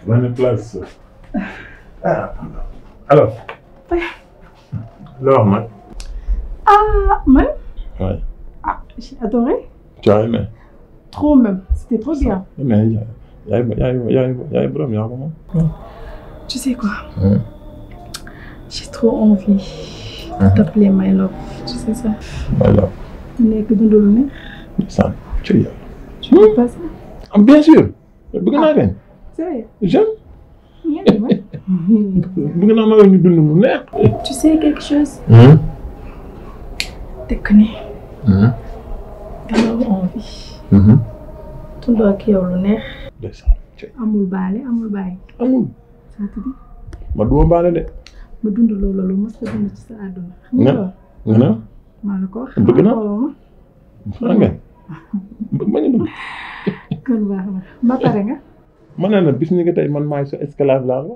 Bonne place. Ah. Alors. Alors, man. Ah, man. Ouais. Ah, j'ai adoré. Tu as aimé? Trop même. C'était trop bien. Mais il y a vraiment. Tu sais quoi? J'ai trop envie d'appeler My Love. Tu sais ça? My Love. Mais que dans le nez. Ça, tu veux pas ça? Bien sûr. Sérieux? J'aime. Tu sais quelque chose? T'es connu. T'as envie. Tu dois qu'il y ait le nerf. Amul balé, amul bay. Amul. Ça te dit? Ma duma balé de. Ma dund loolu mos la dund ci sa aduna. Nga maa la ko wax. bëgg na nga bañ a bëgg. Kon baax na ba pare nga. Ma ne la bis ni nga tey man maay sa esclave laa la.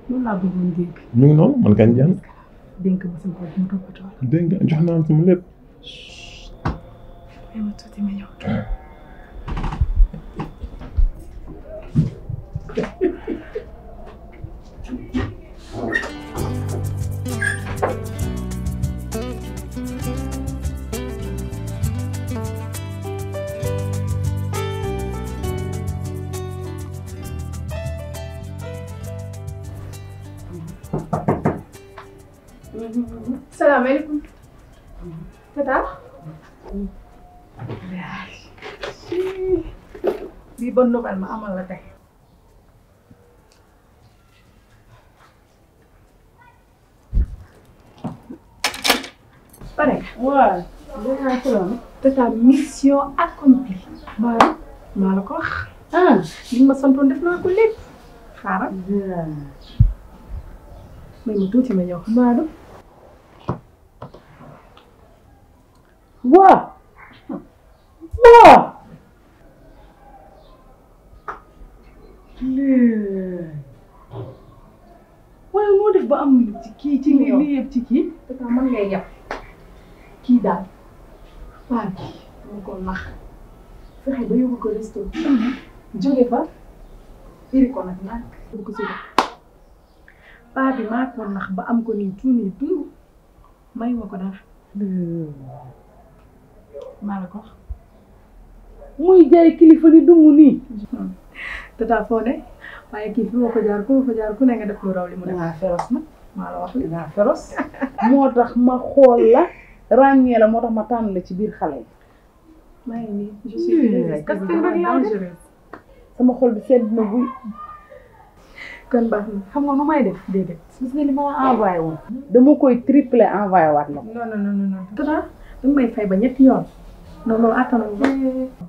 Loolu laa bëggoon dégg. ñu ngi noonu man kañ jàng. dénk ma sa bopp mu toppatoo. dégg nga jox naa sama lépp. ma tuuti ma ñëw. Salaamaaleykum. Tata. bii bonne nouvelle ma amal la tey. pare. waaw. Tata mission accomplie. maa la ko wax. li ma santoon def naa ko lépp. xaaral. may ma tuuti ma ñëw. Maodo. waaw. waaw. waaye moo def ba am ci kii ci lii yëpp ci kii. Tata man ngay yàpp. kii daal. paa bi moo ko nax. fexe ba yóbbu ko resto. jóge fa. iri ko nag nag. yóbbu ko suba. paa bi maa ko nax ba am ko nii tuuni dund. may ma ko dara. maa la ko wax. muy jaay kilifa di dund nii. Tata foo ne waaye kii fi ma ko jaar ku ne nga def lu raw li mu def. dangaa féroce nag maa la wax li dangaa féroce. moo tax ma xool la ràññee la moo tax ma tànn la ci biir xale yi. maa ngi nii je suis sama xol bi sedd na buy. kon baax na xam nga nu may def déedéet. gis nga li ma la envoyé woon. dama koy tripler envoyé waat la. non. Tata danga may fay ba ñetti yoon. non loolu attanu ba.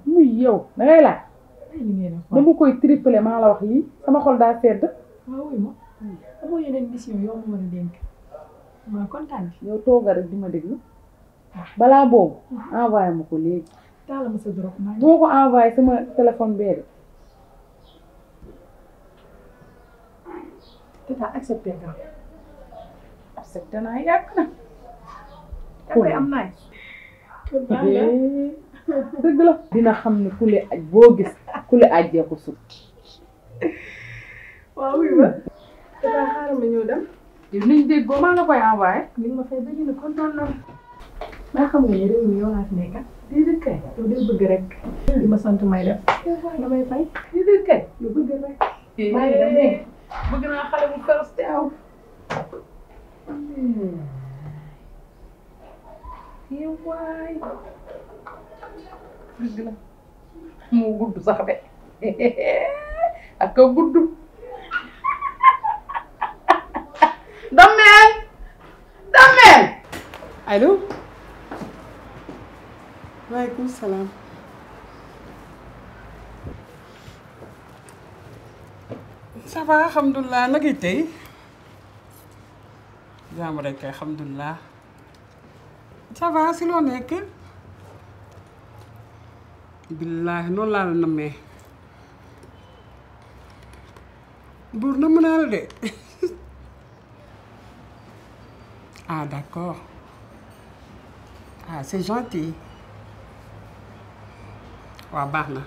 muy yow da ngay laaj. dama koy tripler maa la wax lii sama xol daa sedd. waaw wuy ma amoo yeneen mission yow ma mën a dénk. ma kontaan ci yow tooga rek di ma déglu. balaa boobu envoyé ma ko léegi. taala ma sa drop maa bu ma ko envoyé sama téléphone bee de. Tata accepté nga. accepté naa yàgg na. dafay am naaj. dëgg la dina xam ne ku le aj boo gis ku le ajjee ko sut. waaw oui ba. Tata xaaral ma ñëw dem. liñ déggoo maa nga koy envoyé. li nga ma fay bëgg na kontaan na. maa xam nga ne réew mi yow laa fi nekk. déedéet kay yow day bëgg rek. li ma sant may def. nga may fay. déedéet kay yow bëgg rek. maa ngi dem dégg bëgg naa xale bu féroce te aw. yow waay. dëgg la moo gudd sax de ak ka gudd. Damel. allo. waaleykum salaam. ça va alhamdulilah nag it tey. jàmm rek alhamdulilah. ça va si loo nekk. billaahi noonu laa la nammee. Buur namm naa la de. ah d'accord. ah c'est gentil. waaw baax na.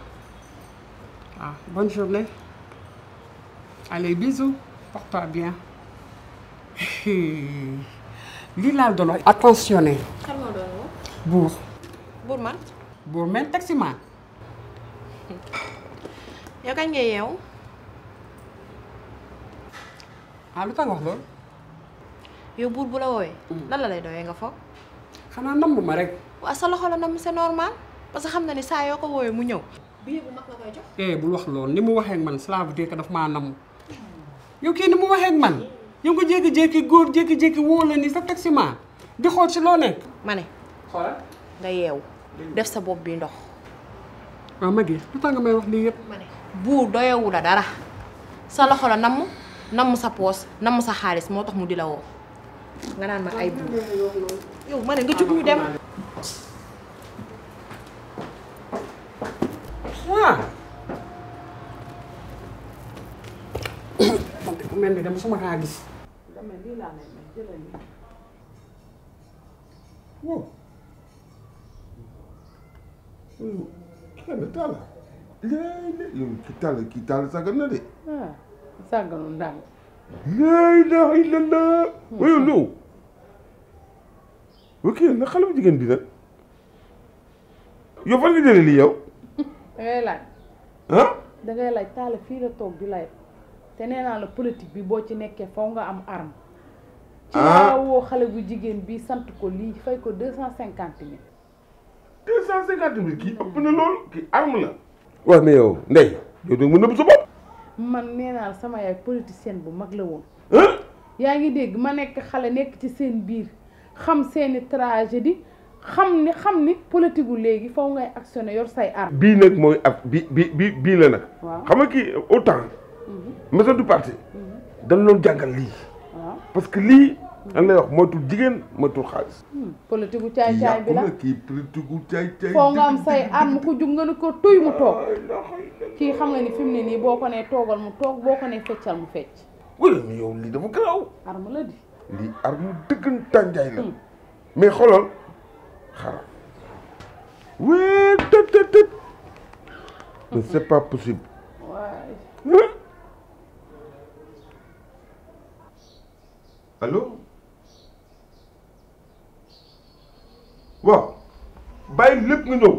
waaw bonne journée. allez bisous porte-toi bien lii laal doon wax attentionné. kan moo doon woo. Buur. Buur man. Buur men taximan. yow kañ ngay yeewu. ah lu tax wax loolu. yow buur bu la woowee. lan la lay doyee nga foog. xanaa namm ma rek. waa sa loxo la nam c'est normal parce que xam na ni saa yoo ko woowee mu ñëw. bii bu mag la koy jox. bul wax loolu ni mu waxee ak man cela veut dire que daf maa namm yow kii ni mu waxee ak man yow nga jékki-jékki góor jékki-jékki woo la ni sa taximan di xool ci loo nekk. ma ne. xoolal nga yeewu def sa bopp bi ndox. waaw Maguette lu tax nga may wax lii yëpp. ma ne buur doyewu la dara sa loxo la namm sa poos namm sa xaalis moo tax mu di la woo nga naan ma ay buur yow ma ne nga jug ñu dem. waaw. man de ku mel ni dama suma kaa gis. dama lii laa lay may jëlal lii. wow. kenn Talla. yow kii Talla sàggan na de. ah sàgganu ndànk. laa ilaaha illallaah. waaye yow ok na xale bu jigéen bi nag yow fan nga jëlee lii yow. dangay laaj. ah. dangay laaj Talla fii la toog di lay te nee naa la politique bi boo ci nekkee faw nga am arme. ci laa woo xale bu jigéen bi sant ko lii fay ko 250 000. 250 000 kii ëpp na lool kii arme la. waaw mais yow Ndeye yow da nga mën a nëbb sa bopp. man nee naa sama yaay politicienne bu mag la woon. yaa ngi dégg ma nekk xale nekk ci seen biir xam seeni tragédie xam ni politique gu léegi faw ngay actionné yor say arme. bii nag mooy ab bii la nag. waaw xam nga kii autant. maison du parti. dañ doon jàngal lii. waaw parce que lii. lan lay wax moytul jigéen moytul xaalis. politique gu caay-caay bi la kii politique gu caay-caay. foo nga am say arme ku jug nga ne ko tuy mu toog kii xam nga ni fi mu ne nii boo ko nee toogal mu toog boo ko nee feccal mu fecc. wala mais yow lii dafa garaaw. arme la di. lii arme dëggantaan njaay la. mais xoolal xaaral. wee tët. mais c'est pas possible. waay. allo. waaw bàyyi lépp nga ñëw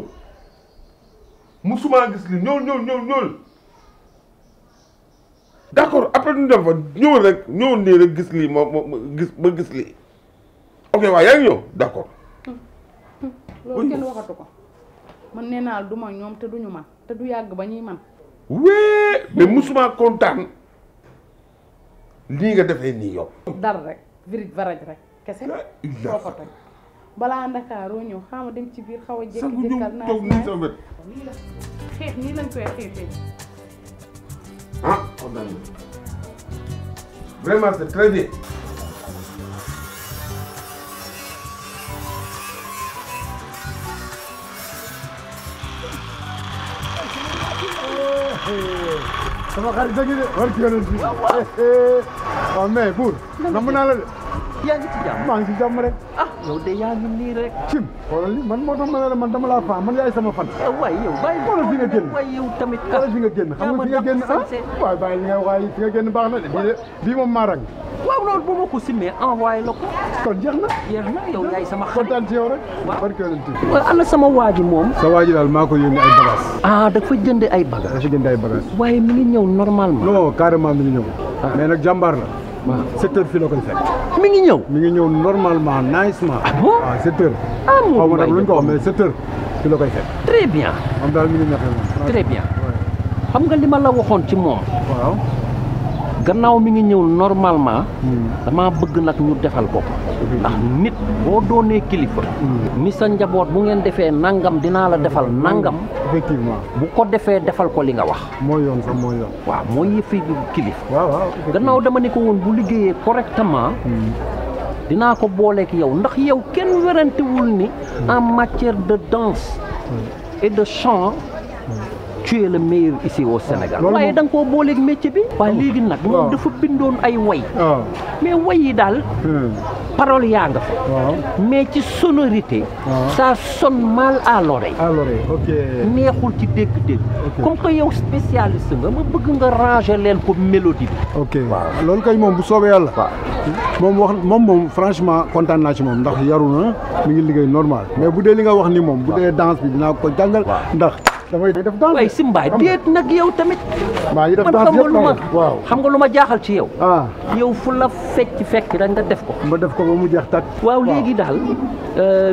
musuma gis li ñëw d'accord après ñu dem fa ñëwal nii rek gis lii ma gis lii ok waaw yaa ngi ñëw d'accord. loolu kenn waxatu ko man nee naa du ma ñoom te duñu man te du yàgg ba ñuy man. wee mais musuma kontaan lii nga defee nii yow. dara rek virit varaj rek kese. foo ko toj balaa Ndakaaroo ñëw xaama dem ci biir xaw a jékki-jékkal naa toog nii sama wet. nii la xeex nii lañ koy xeexee. ah kontaan nañu vraiment c'est très bien. sama xarit dëgg de war ci yonent bi waaw mais Buur namm naa la de yaa ngi ci jàmm maa ngi ci jàmm rek yow de yaa ngi nii rek cim xoolal li man moo tax ma ne la man dama laa fan man yaay sama fan waay yow bàyyi xoolal fi nga génn waay yow tamit xoolal fi nga génn xam nga fi nga génn waaye bàyyi li nga waaye fi nga génn baax na de bii moom maa rang waaw loolu bu ma ko simmee envoyé la ko kon jeex na yow yaay sama xarit kontaan ci yow rek waaw war ci yonent bi waaw ana sama waa ji moom sa waa ji daal maa ko yónni ay bagage dafa jënd ay bagage dafa jënd ay bagage waaye mi ngi ñëw normalement non carrément mi ngi ñëw mais nag jàmbaar la waaw 7 heures fii la koy fekk mi ngi ñëw normalement nicement bon waaw 7 heures moom xaw ma nag luñ ko wax mais 7 heures fii la koy fekk très bien moom daal mi ngi ñaxee moom très bien xam nga li ma la waxoon ci moom waaw gannaaw mi ngi ñëw normalement dama bëgg nag ñu defal ko ndax nit boo doonee kilifa ni sa njaboot bu ngeen defee nangam dinaa la defal nangam effectivement bu ko defee defal ko li nga wax mooy yoon sax mooy yoon waaw mooy yëfi kilifa waaw gannaaw dama ne ko woon bu liggéeyee correctement dinaa ko booleek yow ndax yow kenn werantewul ni en matière de danse et de chant tu es le meilleur ici au Sénégal. waaye da nga koo booleeg métier bi. waaye léegi nag moom dafa bindoon ay way. mais way yi daal. parole yaa nga fa. mais ci sonorité. ça sonne mal à l'oreille. ok. neexul ci dégg-dégg. comme que yow spécialiste nga ma bëgg nga ranger leen ko mélodie bi. ok waaw loolu kay moom bu soobee yàlla. moom franchement kontaan naa ci moom ndax yaru na mi ngi liggéey normal mais bu dee li nga wax ni moom bu dee danse bi dinaa ko jàngal. ndax damay def danse. waaye si mbaay déet nag yow tamit. maa ngi def man danse yëpp xam nga lu ma jaaxal ci yow. yow fu la fekk rek nga def ko. ma def ko ba mu jeex tàkk. waaw léegi daal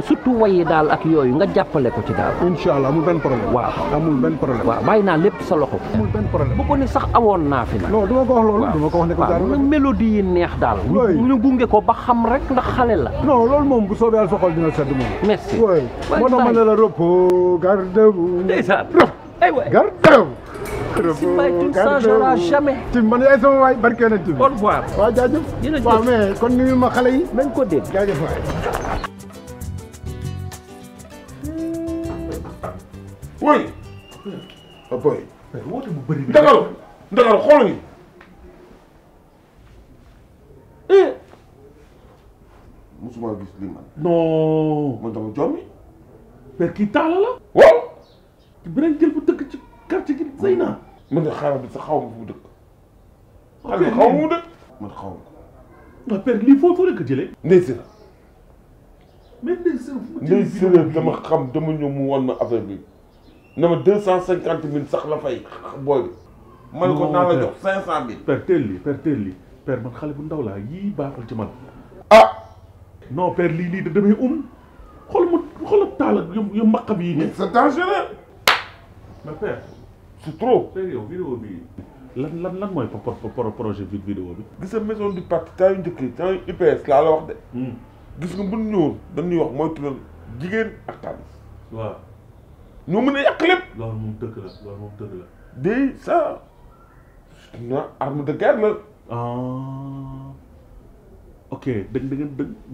surtout wayi daal ak yooyu nga jàppale ko ci daal. incha allah amul benn problème. waaw amul benn problème. waaw bàyyi naa lépp sa loxo. amul benn problème. bu ko ni sax awoon naa fi nag. non du ma ko wax loolu. du ma ko wax ne ko waaw nag mélodie yi neex daal. ñu gunge ko ba xam rek ndax xale la. non loolu moom bu soobee yàlla sa xol dina sedd moom. merci. oui moo tax ma ne la repos gardez-vous. ndeysaan. gardez-vous. si mbay tu ne changeras jamais. ci man yaay sama waay barke na ci. au revoir. waaw jaajëf. jërëjëf waaw mais kon nuyu ma xale yi. nañ ko dégg. jaajëf waay. woy boy woote bu bëri bi. Ndakaaru xool ngi musuma gis lii man. non. man dama jommi. mais kii taala la. waaw. beneen jël bu dëkk ci quartier gi Zeyna. man de xaaral bi sax xaw ma fu mu dëkk. xaaral bi xaw ma fu mu dëkk. man xaw ma ko. waaw père lii foo la ko jëlee. Ndeye Sira. mais Ndeye Sira fu Ndeye Sira dama xam dama ñëw mu wan ma affaire bi. na ma 250 000 sax la fay booy bi. man ko naa la jox 500 000. père teel lii père man xale bu ndaw laa yii baaxul ci man. ah. non père lii da damay xoolal taal ak yu mbaqam yi nii. c'est dangereux. mais père. c'est trop. père yow vidéo bi lan mooy projet vidéo bi. gis nga maison du parti temps yu njëkk yi temps yu UPS laa la wax de. gis nga bu ñu ñëwoon dañuy wax mooy tuddal jigéen ak xaalis. waaw. ñoo mën a yàq lépp. loolu moom dëgg la. de ça c'est une arme de guerre la. ok da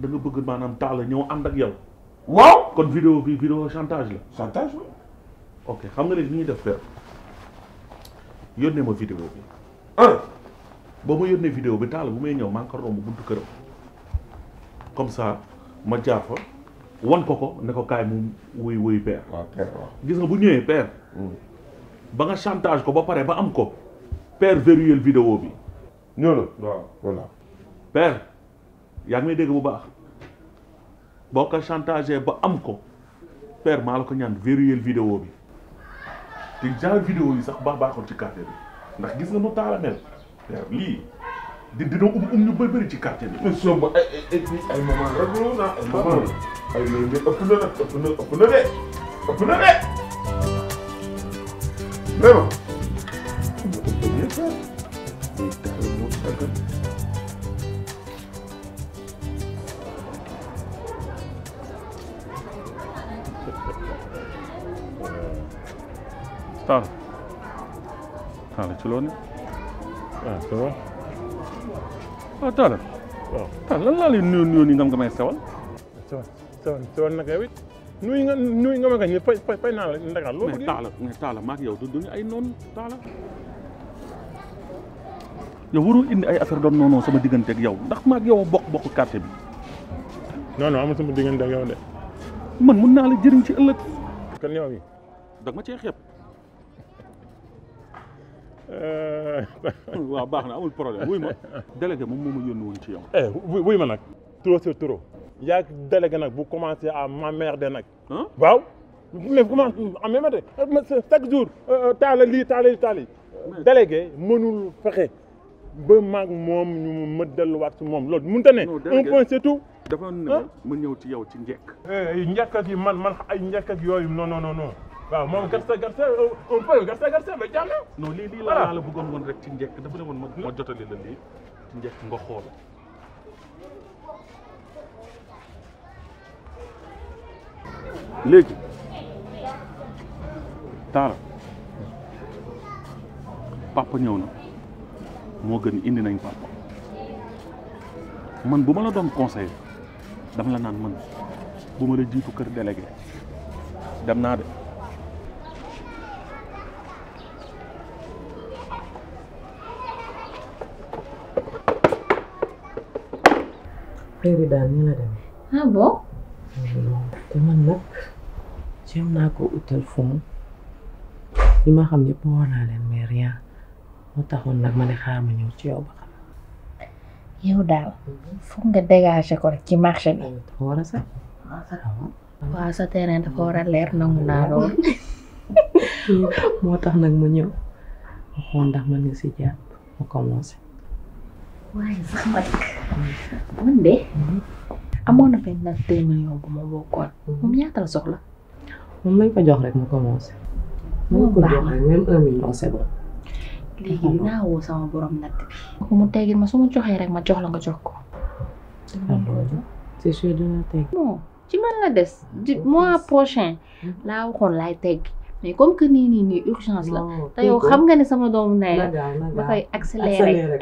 nga bëgg maanaam taal la ñëw ànd ak yow. waaw. kon vidéo bi vidéo chantage la. chantage la. ok xam nga léegi ni ñuy def père yónnee ma vidéo bi. boo ma yónnee vidéo bi taal bu may ñëw maa ngi ko romb buntu këram comme ça ma jaar fa wan ko ne ko kaay mu wuy père. waaw père waaw. gis nga bu ñëwee père. ba nga chantage ko ba pare ba am ko père verrouiller vidéo bi. ñëw na waaw voilà. père yaa ngi may dégg bu baax boo ko chantagé ba am ko père maa la ko ñaan verrouiller vidéo bi te genre vidéo yi sax baaxul ci quartier bi ndax gis nga nu taala mel père lii dina ñu bëri ci quartier bi. émission ba ay moment rek loolu naa ay moment ay loolu de ëpp na nag ëpp na de vraiment. Talla ci loolu. ah ça va. waaw Talla. waaw Talla lan laa lay nuyoo nii nga may sewal. sewal naka yow it nuyu nga ma kañ fay naa la Ndakaar loolu. mais Talla maa ak yow duñu ay noonu Talla. yow warul indi ay affaire doon noonu sama diggante ak yow ndax maa ak yow bokk quartier bi. non amul sama diggante ak yow de. man mun naa la jëriñ ci ëllëg. kon yow yi dag ma cee xeeb. waaw baax na amul problème wuy ma délégué moom moo ma yónni woon ci yow. wuy ma nag trop c'est trop. yaa délégué nag bu commencé à m'emmerder nag. waaw. mais comment emmerder chaque jour taala lii délégué mënul fexe ba maag moom ñu ma delluwaat si moom loolu mënut a ne. un point c'est tout. dafa ne ma ñëw ci yow ci njëkk. njëkk ak yi man ay njëkk ak yooyu non. waaw moom gerte un peu gerte ba jàmm. non lii laa la bëggoon woon rek ci njëkk dafa ne woon ma jotali la lii ci njëkk nga xool. léegi Talla papa ñëw na moo gën indi nañ papa man bu ma la doon conseillé dama la naan man bu ma la jiitu kër délégué dem naa de affaire yi daal nii la demee. ah bon. te man nag jéem naa ko utal fond li ma xam yëpp war naa leen mais rien moo taxoon nag ma ne xaar ma ñëw ci yow ba xam. yow daal foog nga dégager ko rek ci marché bi. dafa war a sax. waaw sa terrain dafa war a leer nangu naa loolu. moo tax nag ma ñëw ma xool ndax mën nga si jàpp ma commencé. waaye sax nag man de amoon na benn nag 2 millions bu ma bokkoon. moom ñaata la soxla. moom lañ ko jox rek ma commencé. moom ko jox rek même 1 million c'est bon. léegi dinaa woo sama borom natt bi. mu teggil ma su ma joxee rek ma jox la nga jox ko. c'est sûr dina tegg. non ci man la des mois prochain laa waxoon laay tegg mais comme que nii urgence la te yow xam nga ne sama doomu ndey la da koy accélérer.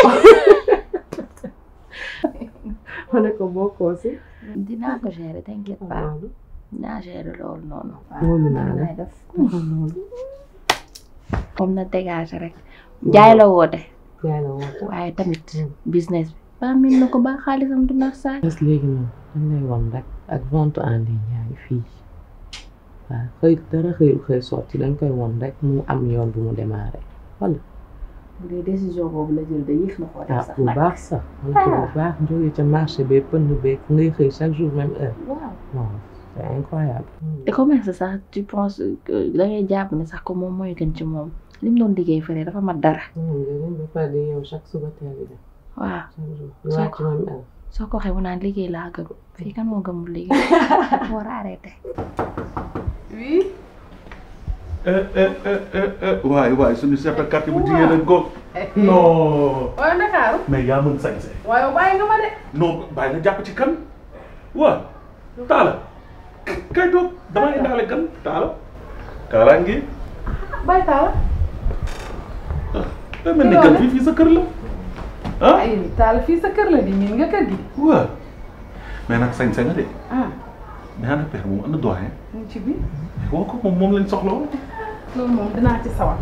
ma ne ko bokkoo si. dinaa ko gérer t'inquiète pas dinaa gérer loolu noonu. wóolu naa la def comme na dégage rek jaay la woote. waaye tamit business bi ba mel na ko ba xaalisam du nax saa. parce que léegi moom dañ lay won rek ak vente en ligne yaa ngi fii waaw xëy dara xëy sotti dañ koy won rek mu am yoon bu mu démarré wala. bu dee décision boobu la jël de yéex na koo def sax bu baax sax. man ko bu baax jógee ca marché bee pënd bee ngay xëy chaque jour même heure. waaw non c'est incroyable. te commerce sax tu penses que da ngay jàpp ne sax ko moom mooy gën ci moom li mu doon liggéey fële dafa mat dara. ba pare di yow chaque suba teel bi. waaw chaque jour même heure. soo ko waxee mu naan liggéey laa gëm fii kan moo gëmul liggéey war a arrêté. oui. waay suñu chef de quartier bu jigéen ak góor. non. waaye Ndakaaru. mais yaa mën sañse. waaye bàyyi nga ma de. non bàyyi nga jàpp ci kan. waaw. Talla. kay toog damay indaale kan Talla. Talla ngi. bàyyi Talla. da mel ni gan fii sa kër la. ah ay Talla fii sa kër la di miin nga kër gi. waaw. mais nag sañse nga de. ah. mais ana père moom ana doyen. mu ngi ci biir. woo ko moom lañ soxla woon. loolu moom dinaa ci sawar.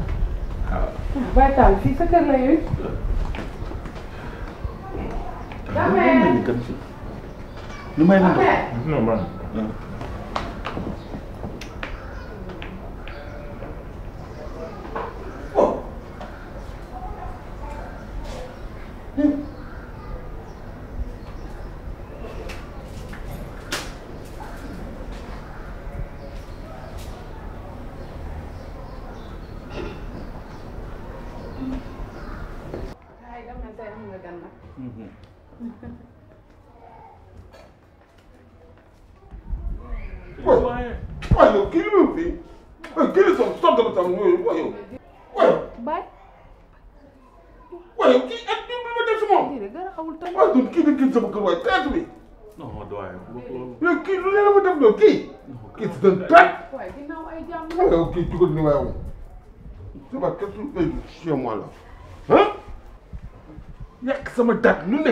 waaw. bàyyi Talla fii sa kër la yooyu. ñu may la ndox. non man. waaye yow kii li mu fi kii li soog ba tam waaye Baye. waaye kii ak kii bi ma def si moom. waaye du kii di kii sama kër waaye traite bi. non doyen loolu. yow kii lu ne la ma def loolu kii. kii c'est un traite. waaye yow kii jugal ni waaye c'est pas question de chez moi là. ah yàq sama date lu ne.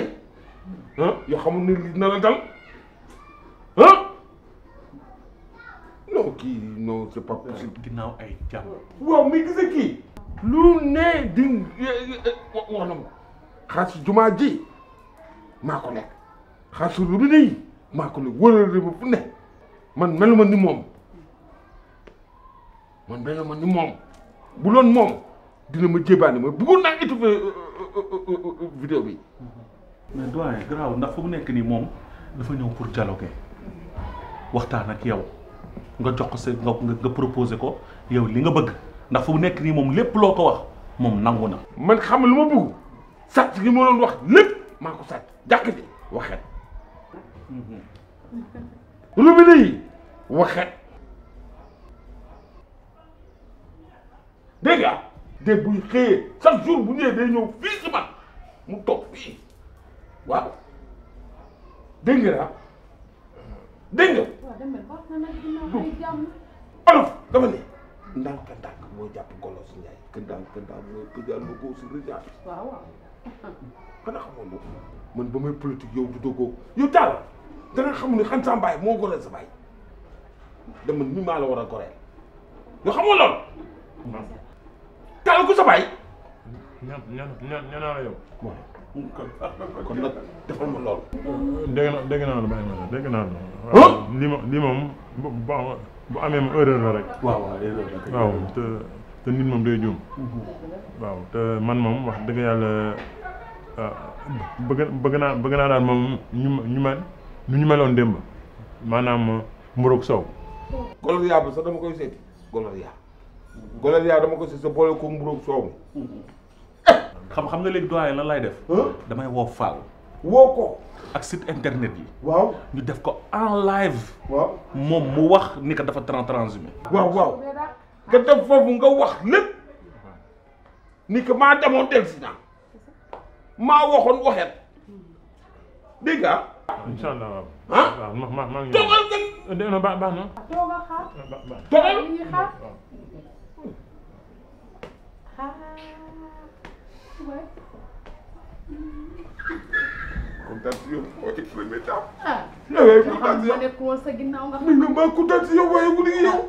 ah yoo xamul ne lii na la dal. ah. non kii non c'est pas possible. ginnaaw ay jàmm. waaw mais gis nga kii. lu ne di wax na ma xaalis jumaa ji maa ko lekk xaalis robinet yi maa ko lekk wërël ba fu ne man meluma ni moom man meluma ni moom bu doon moom dina ma jébaani ma bëggoon naa étouffer vidéo bi. mais doyen garaaw ndax fu mu nekk nii moom dafa ñëw pour dialoguer waxtaan ak yow nga jox ko sa nga proposé ko yow li nga bëgg ndax fu mu nekk nii moom lépp loo ko wax moom nangu na. man xam lu ma bëgg sàcc gi ma doon wax lépp maa ko sàcc jàkk ji waxet robinet yi waxet dégg nga de buy xëyee chaque jour bu ñëwee day ñëw fii ci man mu toog fii waaw dégg nga daal dégg nga olof dama ne ndànk ndànk mooy jàpp golo si njaay kë ndànk mooy pëjal ma góor si rijaat xanaa xamoon loolu man ba may politique yow du dogoo yow daal danga xam ne xam sa mbaay moo goreel sa baay dama ni maa la war a goreel yoo xamoo loolu taal ko sa baay ñaan la yow. kon nag defal ma loolu dégg naa la bàyyi ma dégg naa la. lii moom bu amee ma erreur la rek. waaw erreur la. waaw te nit moom day juum. waaw te man moom wax dëgg yàlla bëgg naa daal moom ñu meloon démb maanaam mburoog sow. Goloria bi sax dama koy seeti Goloria dama koy seeti sa boole ko mburoog sow mi. xam nga léegi doyen lan lay def. damay woo Fall. woo ko. ak site internet yi. waaw ñu def ko en live. waaw moom mu wax ni que dafa transhumé. waaw nga def foofu nga wax lépp ni que maa demoon dellusi naa maa waxoon waxet dégg nga. incha allah waaw. ah waaw maa ngi. toogal nga. baax na. toogal xaar. toogal. ñuy xaar. kontaan si yow mooy premier temps. ah yow kontaan si yow ma nekk woon sa ginnaaw nga ni nga maa kontaan si yow waaye bu dee yow.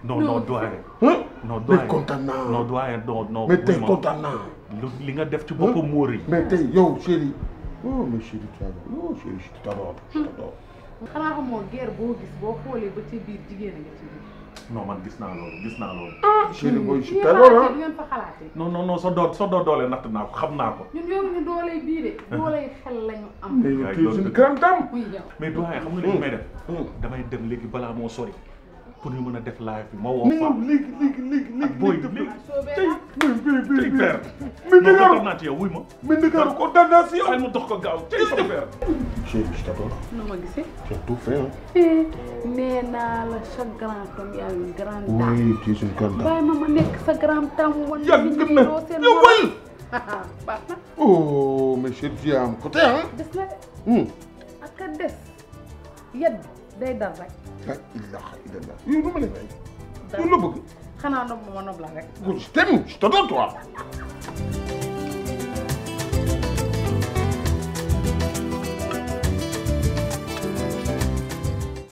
non doyen. non doyen mais kontaan naa. non doyen non. mais tey kontaan naa. li nga def ci boppam móor yi. mais tey yow chéri. oh mais chéri tu adores. oh chéri je t'adore. xanaa xamoo guerre boo gis boo xoolee ba ci biir jigéen a nga ci biir. non man gis naa loolu. chéri booy je t'adore. ngeen fa xalaatee. non soo doole natt naa ko xam naa ko. ñun yoruñu dooley bii de. dooley xel lañu am. mais yow tu es une grande dame. mais doyen xam nga léegi may def. damay dem léegi balaa moo sori pour ñu mën a def live bi ma woo mais Fall. léegi ak booy léegi. tey père. mais non Ndakaaru kontaan naa ci yow wuy ma. mais Ndakaaru kontaan naa si yow. ay ma dox ko gaaw ci sama père. chéri je t'adore. noo ma gisee. tu as tout fait hein. nee naa la chaque grand homme y a une grande dame. oui tu es une grande dame. bàyyi ma nekk sa grand dame wan yàgg na yow way. baax na. oh mais chéri tu es à mon côté hein. des na de. ak a des. yedd day dal rek. la ilaha illallah yow nu ma lay fay. yow la bëgg. xanaa nob ma nob la rek. je t'aime je t'adore toi.